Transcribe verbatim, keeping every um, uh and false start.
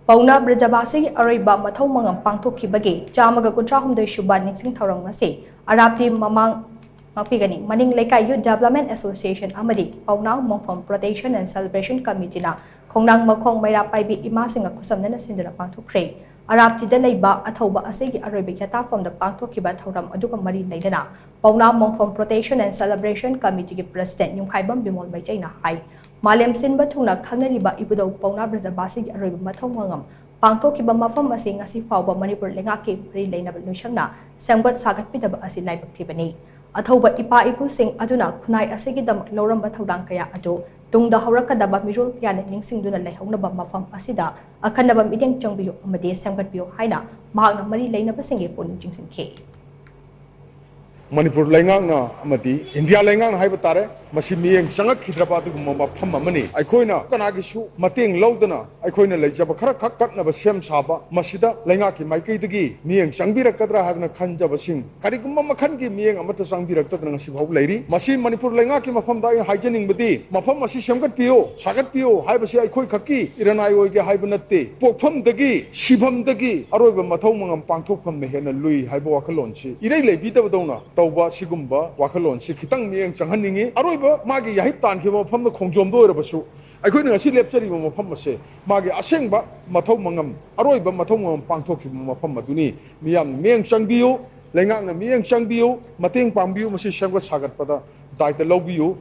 ꯄꯥꯎꯅꯥ ꯕ꯭ꯔꯖꯕꯥꯁꯤꯒꯤ ꯑꯔꯣꯏꯕ ꯃꯊꯧ ꯃꯉꯝ ꯄꯥꯡꯊꯣꯛꯈꯤꯕꯒꯤ ꯆꯥꯝꯃꯒ ꯀꯨꯟꯊ꯭ꯔꯥ ꯍꯨꯝꯗꯣꯏ ꯁꯨꯕ ꯅꯤꯡꯁꯤꯡ ꯊꯧꯔꯝ ꯑꯁꯤ ꯑꯔꯥꯞꯇꯤ ꯃꯃꯥꯡ ꯉꯥꯛꯄꯤꯒꯅꯤ꯫ ꯃꯅꯤꯡ ꯂꯩꯀꯥꯏ Youth Development Association ꯑꯃꯗꯤ ꯄꯥꯎꯅꯥ ꯃꯣꯡꯐꯝ Protection and Celebration Committeeꯅ ꯈꯣꯡꯅꯥꯡ ꯃꯈꯣꯡ ꯃꯩꯔꯥ ꯄꯥꯏꯕꯤ ꯏꯃꯥꯁꯤꯡꯒ ꯈꯨꯠꯁꯝꯅꯅ ꯁꯤꯟꯗꯨꯅ ꯄꯥꯡꯊꯣꯛꯈ꯭ꯔꯦ꯫ ꯑꯔꯥꯞꯇꯤꯗ ꯂꯩꯕ ꯑꯊꯧꯕ ꯑꯁꯤꯒꯤ ꯑꯔꯣꯏꯕ ꯌꯥꯇꯥꯐꯝꯗ ꯄꯥꯡꯊꯣꯛꯈꯤꯕ ꯊꯧꯔꯝ ꯑꯗꯨꯒ ꯃꯔꯤ ꯂꯩꯅꯅ ꯄꯥꯎꯅꯥ ꯃꯣꯡꯐꯝ Protection and Celebration Committeeꯒꯤ President ꯌꯨꯝꯈꯥꯏꯕꯝ ꯕꯤꯃꯣꯜ ꯃꯩꯇꯩꯅ ꯍꯥꯏ, ꯃꯥꯂꯦꯝ ꯁꯤꯟꯕ ꯊꯨꯡꯅ ꯈꯪꯅꯔꯤꯕ ꯏꯕꯨꯙꯧ ꯄꯥꯎꯅꯥ ꯕ꯭ꯔꯖꯕꯥꯁꯤꯒꯤ ꯑꯔꯣꯏꯕ ꯃꯊꯧ ꯃꯉꯝ ꯄꯥꯡꯊꯣꯛꯈꯤꯕ ꯃꯐꯝ ꯑꯁꯤ ꯉꯁꯤ ꯐꯥꯎꯕ ꯃꯅꯤꯄꯨꯔ ꯂꯩꯉꯥꯛꯀꯤ ꯃꯔꯤ ꯂꯩꯅꯕ ꯂꯣꯏꯁꯪꯅ ꯁꯦꯝꯒꯠ ꯁꯥꯒꯠꯄꯤꯗꯕ ꯑꯁꯤ ꯂꯥꯏꯕꯛ ꯊꯤꯕꯅꯤ꯫ ꯑꯊꯧꯕ ꯏꯄꯥ ꯏꯄꯨꯁꯤꯡ ꯑꯗꯨꯅ ꯈꯨꯟꯅꯥꯏ ꯑꯁꯤꯒꯤꯗꯃꯛ ꯂꯧꯔꯝꯕ ꯊꯧꯗꯥꯡ ꯀꯌꯥ ꯑꯗꯨ ꯇꯨꯡꯗ ꯍꯧꯔꯛꯀꯗꯕ ꯃꯤꯔꯣꯜ ꯀꯌꯥꯅ ꯅꯤꯡꯁꯤꯡꯗꯨꯅ ꯂꯩꯍꯧꯅꯕ ꯃꯐꯝ ꯑꯁꯤꯗ ꯑꯈꯟꯅꯕ ꯃꯤꯠꯌꯦꯡ ꯆꯪꯕꯤꯌꯨ ꯑꯃꯗꯤ ꯁꯦꯝꯒꯠꯄꯤꯌꯨ ꯍꯥꯏꯅ ꯃꯍꯥꯛꯅ ꯃꯔꯤ ꯂꯩꯅꯕꯁꯤꯡꯒꯤ ꯄꯨꯛꯅꯤꯡ ꯆꯤꯡꯁꯤꯟꯈꯤ꯫ ꯃꯅꯤꯄꯨꯔ ꯂꯩꯉꯥꯛꯅ ꯑꯃꯗꯤ ꯏꯟꯗꯤꯌꯥ ꯂꯩꯉꯥꯛꯅ ꯍꯥꯏꯕ ꯇꯥꯔꯦ, ꯃꯁꯤ ꯃꯤꯠꯌꯦꯡ ꯆꯪꯉꯛꯈꯤꯗ꯭ꯔꯕ ꯑꯗꯨꯒꯨꯝꯕ ꯃꯐꯝ ꯑꯃꯅꯤ꯫ ꯑꯩꯈꯣꯏꯅ ꯀꯅꯥꯒꯤꯁꯨ ꯃꯇꯦꯡ ꯂꯧꯗꯅ ꯑꯩꯈꯣꯏꯅ ꯂꯩꯖꯕ ꯈꯔ ꯈꯛ ꯀꯠꯅꯕ ꯁꯦꯝ ꯁꯥꯕ, ꯃꯁꯤꯗ ꯂꯩꯉꯥꯛꯀꯤ ꯃꯥꯏꯀꯩꯗꯒꯤ ꯃꯤꯠꯌꯦꯡ ꯆꯪꯕꯤꯔꯛꯀꯗ꯭ꯔꯥ ꯍꯥꯏꯗꯅ ꯈꯟꯖꯕꯁꯤꯡ ꯀꯔꯤꯒꯨꯝꯕ ꯃꯈꯜꯒꯤ ꯃꯤꯠꯌꯦꯡ ꯑꯃꯠꯇ ꯆꯪꯕꯤꯔꯛꯇꯗꯅ ꯉꯁꯤꯐꯥꯎ ꯂꯩꯔꯤ꯫ ꯃꯁꯤ ꯃꯅꯤꯄꯨꯔ ꯂꯩꯉꯥꯛꯀꯤ ꯃꯐꯝꯗ ꯑꯩꯅ ꯍꯥꯏꯖꯅꯤꯡꯕꯗꯤ, ꯃꯐꯝ ꯑꯁꯤ ꯁꯦꯝꯒꯠꯄꯤꯌꯨ, ꯁꯥꯒꯠꯄꯤꯌꯨ ꯍꯥꯏꯕꯁꯤ ꯑꯩꯈꯣꯏ ꯈꯛꯀꯤ ꯏꯔꯟ ꯑꯥꯏ ꯑꯣꯏꯒꯦ ꯍꯥꯏꯕ ꯅꯠꯇꯦ꯫ ꯄꯣꯛꯐꯝꯗꯒꯤ ꯁꯤꯐꯝꯗꯒꯤ ꯑꯔꯣꯏꯕ ꯃꯊꯧ ꯃꯉꯝ ꯄꯥꯡꯊꯣꯛꯐꯝꯅ ꯍꯦꯟꯅ ꯂꯨꯏ ꯍꯥꯏꯕ ꯋꯥꯈꯜꯂꯣꯟꯁꯤ ꯏꯔꯩ ꯂꯩꯕꯤꯗꯕꯗꯧꯅ ꯇꯧꯕ ꯁꯤꯒꯨꯝꯕ ꯋꯥꯈꯜꯂꯣꯟꯁꯤ ꯈꯤꯇꯪ ꯃꯤꯠꯌꯦꯡ ꯆꯪꯍꯟꯅꯤꯡꯉꯤ꯫ ꯑꯔꯣꯏꯕ ꯃꯥꯒꯤ ꯌꯥꯍꯤꯞ ꯇꯥꯟꯈꯤꯕ ꯃꯐꯝꯗ ꯈꯣꯡꯖꯣꯝꯗ ꯑꯣꯏꯔꯕꯁꯨ, ꯑꯩꯈꯣꯏꯅ ꯉꯁꯤ ꯂꯦꯞꯆꯔꯤꯕ ꯃꯐꯝ ꯑꯁꯦ ꯃꯥꯒꯤ ꯑꯁꯦꯡꯕ ꯃꯊꯧ ꯃꯉꯝ, ꯑꯔꯣꯏꯕ ꯃꯊꯧ ꯃꯉꯝ ꯄꯥꯡꯊꯣꯛꯈꯤꯕ ꯃꯐꯝ ꯑꯗꯨꯅꯤ꯫ ꯃꯤꯌꯥꯝꯅ ꯃꯤꯠꯌꯦꯡ ꯆꯪꯕꯤꯌꯨ, ꯂꯩꯉꯥꯛꯅ ꯃꯤꯠꯌꯦꯡ ꯆꯪꯕꯤꯌꯨ, ꯃꯇꯦꯡ ꯄꯥꯡꯕꯤꯌꯨ, ꯃꯁꯤ ꯁꯦꯝꯒꯠ ꯁꯥꯒꯠꯄꯗ ꯗꯥꯏꯇ ꯂꯧꯕꯤꯌꯨ꯫